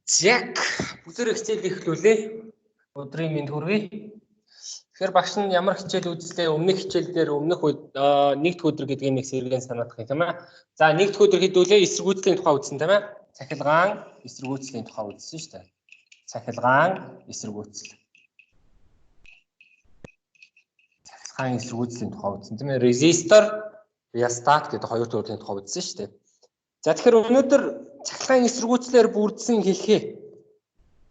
Зяк бүгдээр хичээл эхлүүлээ. Өдрийн мэнд хүргэе. Тэгэхээр багш нь ямар хичээл үзлээ? Өмнөх хичээл дээр өмнөх нэгдэх өдөр гэдгийг нэг сэргээн санаадах юм тийм ээ. За нэгдэх өдөр хэдүүлээ эсэргүүцлийн тухай үзсэн тийм ээ. Цахилгаан эсэргүүцлийн тухай үзсэн шүү дээ. Цахилгаан эсэргүүцэл. Цахилгаан эсэргүүцлийн тухай үзсэн тийм ээ. Резистор, реостат гэдэг хоёр төрлийн тухай үзсэн шүү дээ. За тэгэхээр өнөөдөр цахилгаан эсэргүүцлээр бүрдсэн хэлхээ.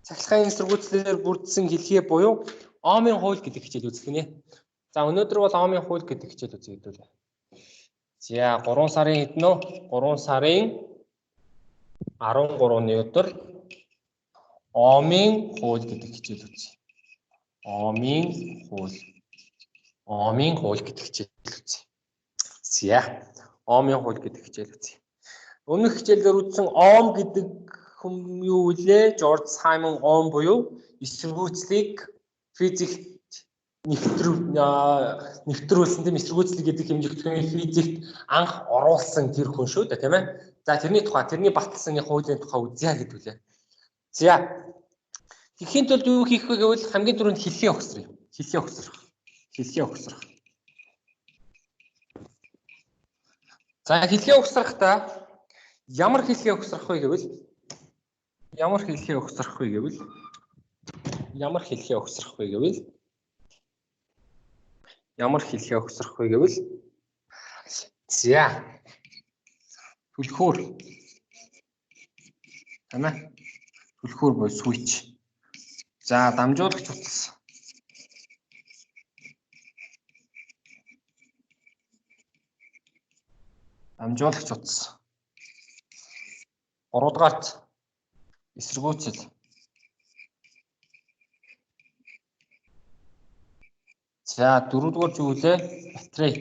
Цахилгаан эсэргүүцлээр бүрдсэн хэлхээ буюу Омын хууль гэдэг хичээл үзэх нэ. За өнөөдөр бол Омын хууль гэдэг хичээл үзье хэдүүлээ. За 3 сарын хэдэн үү? 3 сарын 13-ны өдөр Омын хууль гэдэг хичээл үзье. Омын хууль. Омын хууль гэдэг хичээл үзье. За Омын хууль гэдэг хичээл үзье. Өмнөх хичээлээр үзсэн Ом гэдэг хүн юу вүлээ? Жорж Саймон Ом буюу эсэргүүцлийг физикт нэвтрүүлсэн тийм эсэргүүцэл гэдэг хэмжигдэхүүний физикт анх оруулсан тэр хүн шүү дээ тийм ээ. За тэрний тухай, тэрний баталсан хуулийн тухай үзье гэдүүлээ. За тэгэхийн тулд юу хийх вэ гэвэл хамгийн түрүүнд хэлхээ угсрах. Хэлхээ угсрах. Хэлхээ угсрах. За хэлхээ угсрахдаа ямар хэлхээ угсрах вэ гэвэл ямар хэлхээ угсрах вэ гэвэл ямар хэлхээ угсрах вэ гэвэл ямар хэлхээ угсрах вэ гэвэл за түлхүүр тийм ээ түлхүүр буюу switch. За дамжуулагч утас. Дамжуулагч утас. Гуравдугаарт эсэргүүцэл. За дөрөвдүгээр зүйлээ батарей.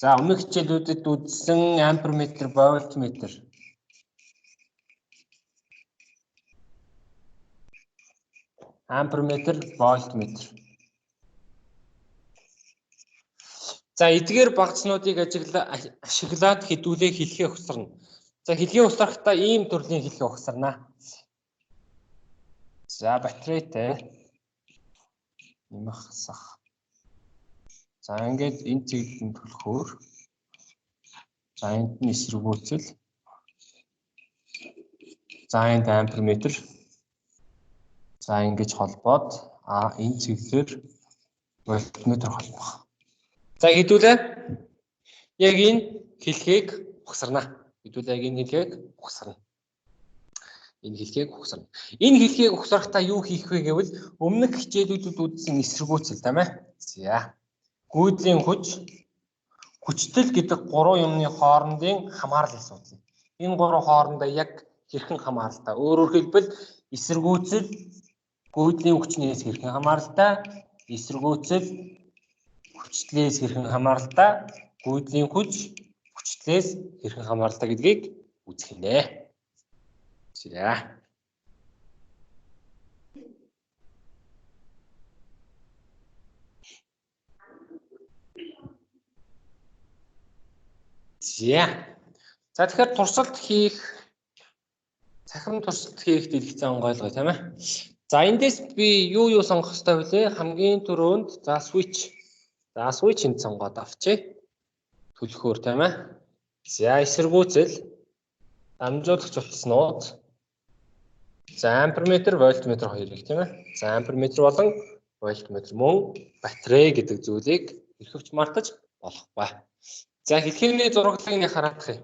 За өмнөх хичээлүүдэд үзсэн амперметр, вольтметр. Амперметр, вольтметр. За эдгээр багцнуудыг ашиглаад хэдүүлээ хэлхээ ухсарна. За хэлхээ ухсрахдаа ийм төрлийн хэлхээ ухсарна. За батарейтай нэмэх хасах. За ингээд энэ цэгт нь түлхүүр. За энд нь эсэргүүцэл. За энд амперметр. За ингэж холбоод энэ цэглэр вольтметр холбох. За хэдүүлээ яг энэ хэлхийг угсарна. Хэдүүлээ яг энэ хэлхийг угсарна. Энэ хэлхийг угсарна. Энэ хэлхийг угсрахдаа юу хийх вэ гэвэл өмнөх хичээлүүдэд үзсэн эсэргүүцэл тийм ээ. За гүйдлийн хүч, хүчтэл гэдэг гурван юмны хоорондын хамаарлыг судлана. Энэ гурван хоорондоо яг хэрхэн хамааралтай. Өөрөөр хэлбэл эсэргүүцэл гүйдлийн хүчнээс хэрхэн хамааралтай, эсэргүүцэл хүчлээс хэрхэн хамааралтай, гүйдлийн хүч хүчлээс хэрхэн хамааралтай гэдгийг үзэх нэ. За. За. За тэгэхээр туршилт хийх, цахим туршилт хийх дэлгэцэн онгойлгоё тийм ээ. За эндээс би юу сонгох ёстой вэ? Хамгийн түрүүнд за switch. За switch энд сонгоод авчээ. Түлхүүр тийм ээ. За эсэргүүцэл, дамжуулагч утаснууд. За амперметр, вольтметр хоёрыг тийм ээ. За амперметр болон вольтметр мөн батарей гэдэг зүйлийг эрхөвч мартаж болохгүй. За хэлхээний зураглалыг хараадах юм.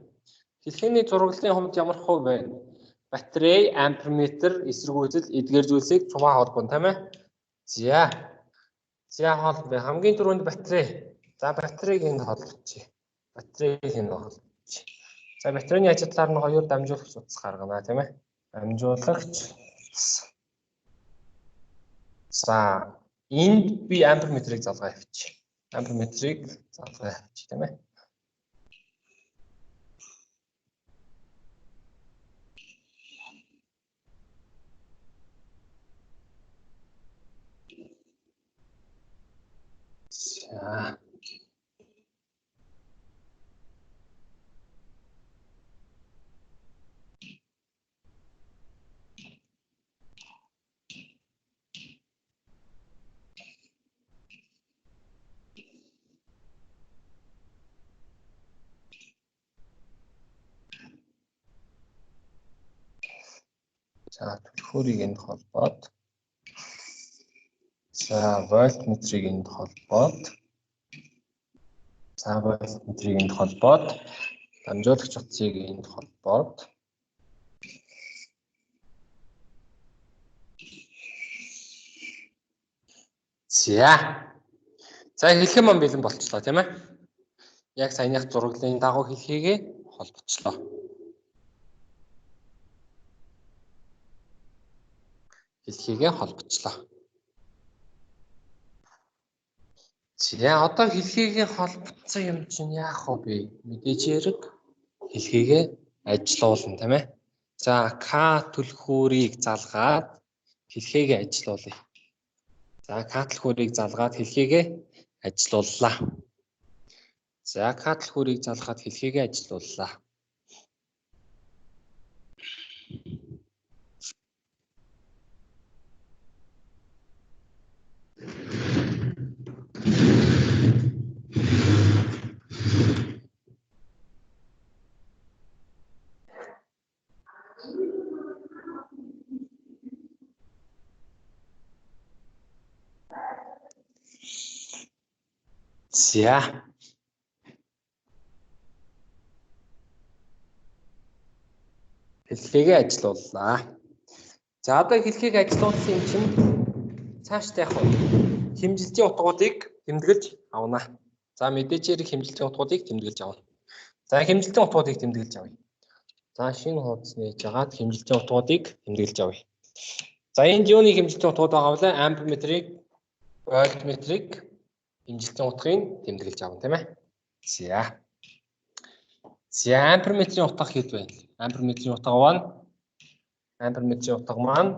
Хэлхээний зураглалын хувьд ямар хөө вэ? Батарей, амперметр, эсэргүүцэл эдгээр зүйлсийг цумаа холбоно тийм ээ. За. За холбоё. Хамгийн түрүүнд батарей. За батарейг энд холбочих. Батарейг энд холбочих. За батарейны ажиглалаар нь хоёр дамжуулагч утас гаргана тийм ээ. Дамжуулагч утас. За энд би амперметрийг залгаа авчих. Амперметрийг залгаа авчих тийм ээ. За түлхүүрийг энд холбоод, за вольтметрийг энд холбоод, за вольтметрийг энд холбоод, дамжуулагч утсыг энд холбоод, за. За хэлхээ маань бэлэн болчихлоо, тийм ээ. Яг саяных зураглалын дагуу хэлхийгээ холбочлоо. Хэлхийгээ холбочлоо. За одоо хэлхийгээ холбоцсон юм чинь яах вэ бэ? Мэдээж хэрэг хэлхийгээ ажилуулна, тийм ээ. За К түлхүүрийг залгаад хэлхийгээ ажилуулъя. За К түлхүүрийг залгаад хэлхийгээ ажилууллаа. За К түлхүүрийг залгаад хэлхийгээ ажилууллаа. За. Хэлхийгээ ажилууллаа. За одоо хэлхийгээ ажилуулсан юм чинь цааш яах вэ? Хэмжилтийн утгуудыг тэмдэглэж авна. За мэдээж хэрэг хэмжилтийн утгуудыг тэмдэглэж авна. За хэмжилтийн утгуудыг тэмдэглэж авъя. За шинэ хуудас нээж агаад хэмжилтийн утгуудыг тэмдэглэж авъя. За энд юуны хэмжилтийн утгууд байгаа вэ? Амперметрийг, вольтметрийг хэмжилтийн утгыг тэмдэглэж авна, тийм ээ. За. За амперметрийн утга хэд вэ? Амперметрийн утга маань амперметрийн утга маань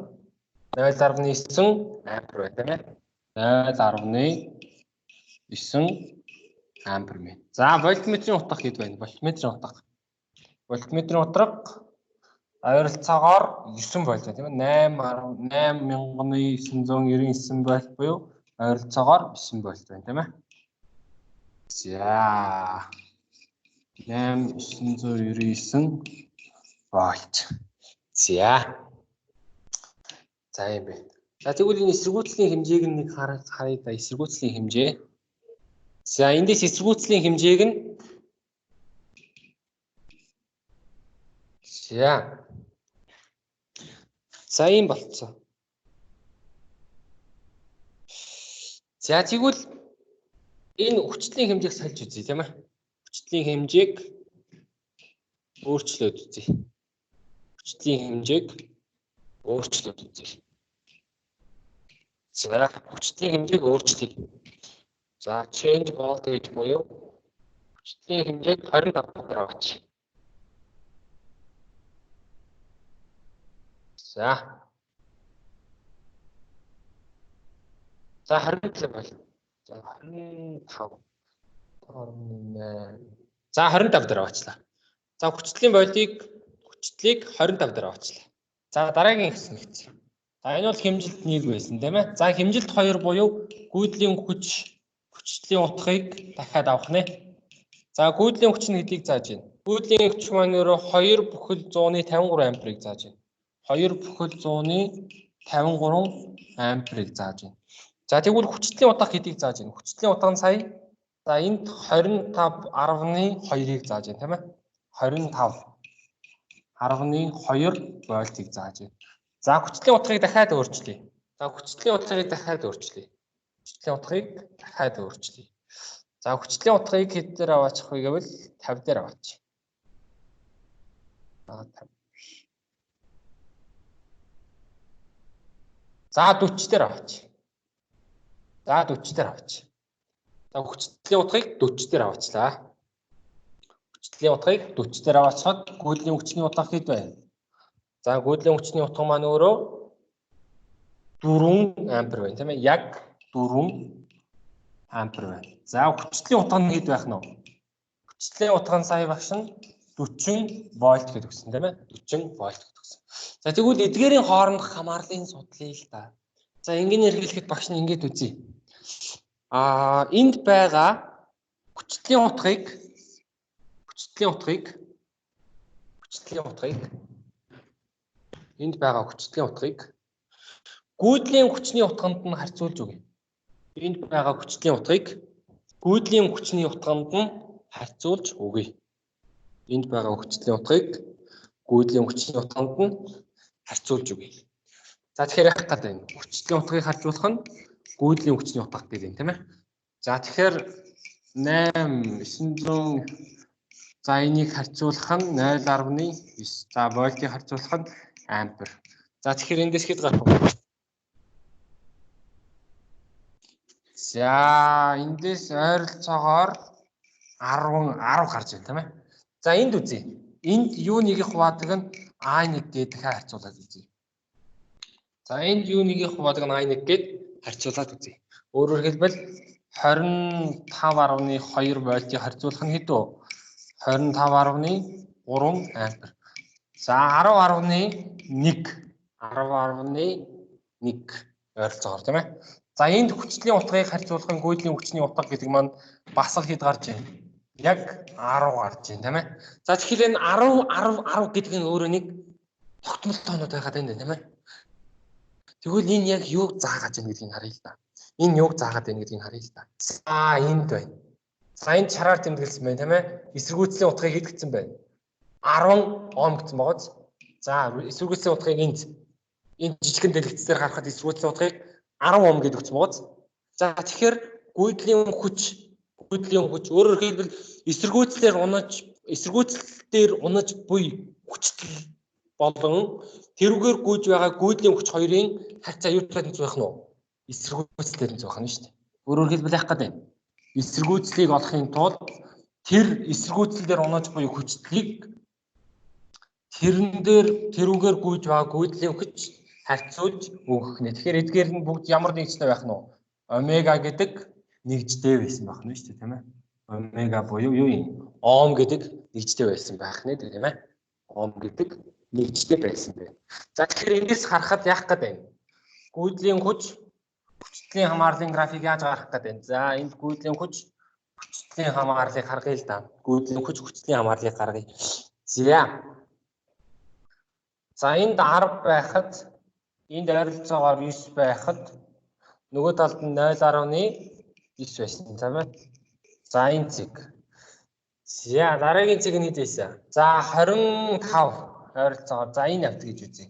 0.9 ампер байна, тийм ээ. 0.9 ампер мэ. За вольтметрийн утга хэд байна? Вольтметрийн утга. Вольтметрийн утга ойролцоогоор 9 вольт байна, тийм ээ. 8999 вольт буюу ойролцоогоор 9 вольт байна, тийм ээ. За 8999 вольт. За. За юм бэ. За тэгвэл энэ эсэргүүцлийн хэмжээг нь нэг харъя да. Эсэргүүцлийн хэмжээ. За эндээс эсэргүүцлийн хэмжээг нь за. За ийм болцсон. За тэгвэл энэ хүчлийн хэмжээг сольж үзье, тийм ээ. Хүчлийн хэмжээг өөрчлөөд үзье. Хүчлийн хэмжээг өөрчлөөд үзье. За хүчлийн хэмжээг өөрчлөе. За change voltage буюу хүчлийн хэмжээг 25 дээр аваач. За. За 27 бол. За 25. 28. За 25 дээр аваачлаа. За хүчлийн болийг хүчлийг 25 дээр аваачлаа. За дараагийн хэсэг нэгц. За энэ бол хэмжилт 1 байсан, тийм ээ. За хэмжилт 2 буюу гүйдлийн хүч хүчлийн утгыг дахиад авах нэ. За гүйдлийн хүч нь хэдийг зааж байна? Гүйдлийн хүч маань өөрөө 2.153 амперыг зааж байна. 2.153 амперыг зааж байна. За тэгвэл хүчлийн утга хэдийг зааж байна? Хүчлийн утга нь сая за энд 25.2-ыг зааж байна, тийм ээ. 25.2 вольтыг зааж байна. За хүчлийн утгыг дахиад өөрчлөе. За хүчлийн утгыг дахиад өөрчлөе. Хүчлийн утгыг дахиад өөрчлөе. За хүчлийн утгыг хэд дээр аваачих вэ гэвэл 50 дээр аваач. За 50. За 40 дээр аваач. За 40 дээр аваач. За хүчлийн утгыг 40 дээр аваачлаа. Хүчлийн утгыг 40 дээр аваачхад гүйдлийн хүчний утга хэд байна? За гүйдлийн хүчний утга маань өөрөө 4 ампер байна, тийм ээ. Яг 4 ампер байна. За хүчлийн утга нь хэд байх нь вэ? Хүчлийн утга нь сая багш нь 40 вольт гэж өгсөн, тийм ээ. 40 вольт гэж өгсөн. За тэгвэл эдгээрийн хоорондох хамаарлын судлаа л да. За ингэнээр хэлэхэд багш нь ингэж үзье. Аа энд байгаа хүчлийн утгыг Энд байгаа хүчлийн утгыг гүйдлийн хүчний утганд нь харьцуулж өгье. Энд байгаа хүчлийн утгыг гүйдлийн хүчний утганд нь харьцуулж өгье. Энд байгаа хүчлийн утгыг гүйдлийн хүчний утганд нь харьцуулж өгье. За тэгэхээр яах гэдэг вэ? Хүчлийн утгыг харьцуулах нь гүйдлийн хүчний утга гэдэг юм, тийм ээ. За тэгэхээр 8 900 за энийг харьцуулах нь 0.9. За вольтыг харьцуулах нь ампер. За тэгэхээр эндээс хэд гарах вэ? За эндээс ойролцоогоор 10 10 гарч байна, тийм ээ. За энд үзье. Энд юу нэгийг хуваадаг нь I1 гээд дахиад харьцуулаад үзье. За энд юу нэгийг хуваадаг нь I1 гээд харьцуулаад үзье. Өөрөөр хэлбэл 25.2 вольтыг харьцуулах нь хэд вэ? 25.3 ампер. За 10.1 10.1 ойролцоогоор, тийм ээ. За энд хүчлийн утгыг харьцуулах нь гүйдлийн хүчний утга гэдэг маань бас л хэд гарч байна? Яг 10 гарч байна, тийм ээ. За тэгэхээр энэ 10 10 10 гэдэг нь өөрөө нэг тогтмол тоонууд байгаад байна, тийм ээ. Тэгвэл энэ яг юуг заагаад байна гэдгийг харъя л да. Энэ юуг заагаад байна гэдгийг харъя л да. За энд байна. За энд шараар тэмдэглэсэн байна, тийм ээ. Эсэргүүцлийн утгыг хэд гэсэн байна? 10 ом гэсэн байгааз. За эсэргүүцлийн утгыг энд энэ жижигхэн дэлгэцээр харахад эсэргүүцлийн утгыг 10 ом гэдэг өгсөн байгааз. За тэгэхээр гүйдлийн хүч өөрөөр хэлбэл эсэргүүцлээр унаж эсэргүүцэл дээр унаж буй хүчтэл болон тэрүүгээр гүйж байгаа гүйдлийн хүч хоёрын харьцаа юутай тэнцүү байх нь вэ? Эсэргүүцэлтэй тэнцүү байх нь шүү дээ. Өөрөөр хэлбэл яах гэдэг вэ? Эсэргүүцлийг олохын тулд тэр эсэргүүцэл дээр унаж буй хүчтлийг тэрэн дээр тэрүүгээр гүйж байгаа гүйдлийн хүч харьцуулж өгөх нэ. Тэгэхээр эдгээр нь бүгд ямар нэгжтэй байх нь вэ? Омега гэдэг нэгжтэй байсан байх нь шүү дээ, тийм ээ. Омега буюу юу юм? Ом гэдэг нэгжтэй байсан байх нэ, тийм ээ. Ом гэдэг нэгжтэй байсан байна. За тэгэхээр эндээс харахад яах гээд байна? Гүйдлийн хүч хүчлийн хамаарлын график яаж гарах гээд байна? За энд гүйдлийн хүч хүчлийн хамаарлыг гаргая л да. Гүйдлийн хүч хүчлийн хамаарлыг гаргая. За. За энд 10 байхад энд ойролцоогоор 9 байхад нөгөө талд нь 0.9 байсан, тийм ээ. За энэ цэг. За дараагийн цэг нь хэд байсан? За 25 ойролцоогоор. За энэ авт гэж үзье.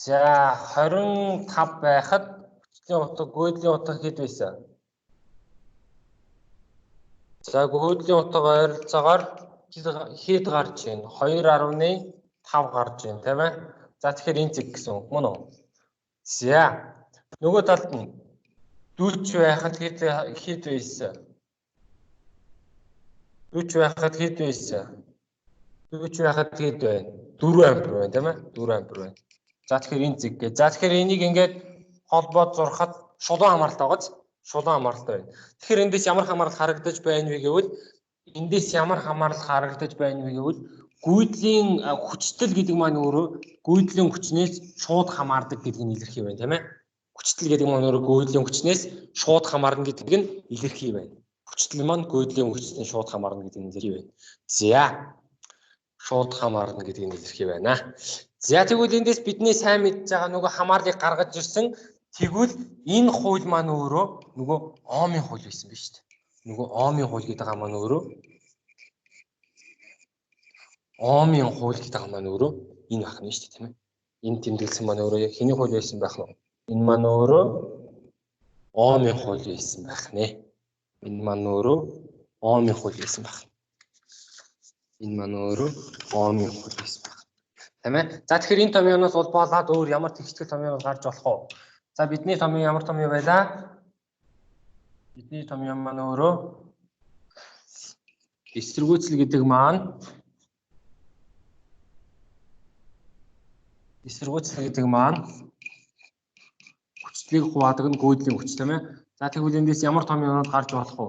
За 25 байхад хүчлийн утга гүйдлийн утга хэд байсан? За гүйдлийн утга ойролцоогоор хэд гарч байна? 2.5 гарч байна, тийм ээ. За тэгэхээр энэ зэг гэсэн үг мөн үү? За нөгөө талд нь 40 байхад хэд байсан? 40 байхад хэд байсан? 40 байхад хэд байна? 4 ампер байна, тийм ээ? 4 ампер байна. За тэгэхээр энэ зэг гэ. За тэгэхээр энийг ингээд холбоод зурхад шулуун хамааралтай байгааз шулуун хамааралтай байна. Тэгэхээр эндээс ямар хамаарал харагдаж байна вэ гэвэл эндээс ямар хамаарал харагдаж байна вэ гэвэл гүйдлийн хүчтэл гэдэг маань өөрөө гүйдлийн хүчнээс шууд хамаардаг гэдэг нь илэрхий байна, тийм ээ. Хүчтэл гэдэг маань өөрөө гүйдлийн хүчнээс шууд хамаарна гэдэг нь илэрхий байна. Хүчтэл маань гүйдлийн хүчнээс шууд хамаарна гэдэг нь илэрхий байна. За шууд хамаарна гэдэг нь илэрхий байна. За тэгвэл эндээс бидний сайн мэдж байгаа нөгөө хамаарлыг гаргаж ирсэн. Тэгвэл энэ хууль маань өөрөө нөгөө Омын хууль байсан биз дээ. Нөгөө Омын хууль гэдэг байгаа маань өөрөө Омын хууль гэдэг байгаа маань өөрөө энэ байх нь шүү дээ, тийм ээ. Энэ тэмдэглэсэн маань өөрөө хэний хууль байсан байх нь? Энэ маань өөрөө Омын хууль байсан байх нэ. Энэ маань өөрөө Омын хууль байсан байх. Энэ маань өөрөө Омын хууль байсан байх. Тийм ээ. За тэгэхээр энэ томьёоноос улбаалаад өөр ямар тэгштгэл томьёоноос гарч болох вэ? За бидний томьёо ямар томьёо байлаа? Бидний томьёо маань өөрөө эсэргүүцэл гэдэг маань хүчлийг хуваадаг нь гүйдлийн хүч, тийм ээ. За тэгвэл эндээс ямар томьёонууд гарч болох вэ?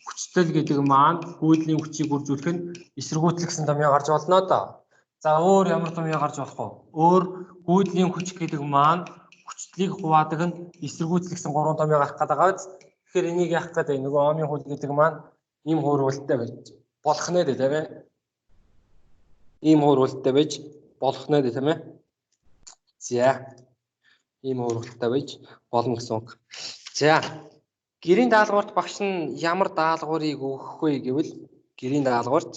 Хүчтэл гэдэг маань гүйдлийн хүчийг үржүүлэх нь эсэргүүцэл гэсэн томьёо гарч болно доо. За өөр ямар томьёо гарч болох вэ? Өөр гүйдлийн хүч гэдэг маань хүчлийг хуваадаг нь эсэргүүцэл гэсэн гурван томьёо гарах гэдэг байгаа биз? Тэгэхээр энийг яах гэдэг вэ? Нөгөө Омын хууль гэдэг маань ийм хувирвалтай байж болох нэ, тийм ээ. Ийм хувирвалтай байж болох нэ тийм ээ. За. Ийм хуургалтай байж болно гэсэн үг. За. Гэрийн даалгаварт багш нь ямар даалгаврыг өгөх вэ гэвэл гэрийн даалгаварт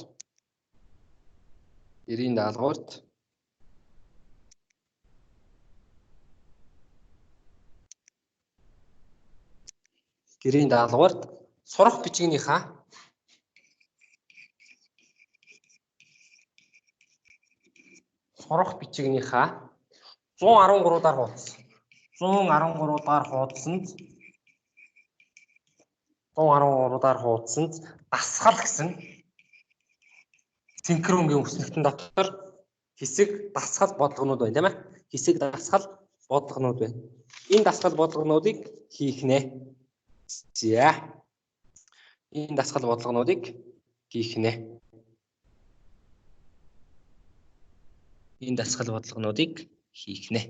сурах бичгийнхаа 113 дахь хуудас 113 дахь хуудсанд 113 дахь хуудсанд дасгал гэсэн синхронгийн өснөлтөн дотор хэсэг дасгал бодлогонууд байна тийм ээ. Хэсэг дасгал бодлогонууд байна. Энэ дасгал бодлогонуудыг хийх нэ. За. Энэ дасгал бодлогонуудыг хийх нэ. Энэ дасгал бодлогонуудыг хийх нэ.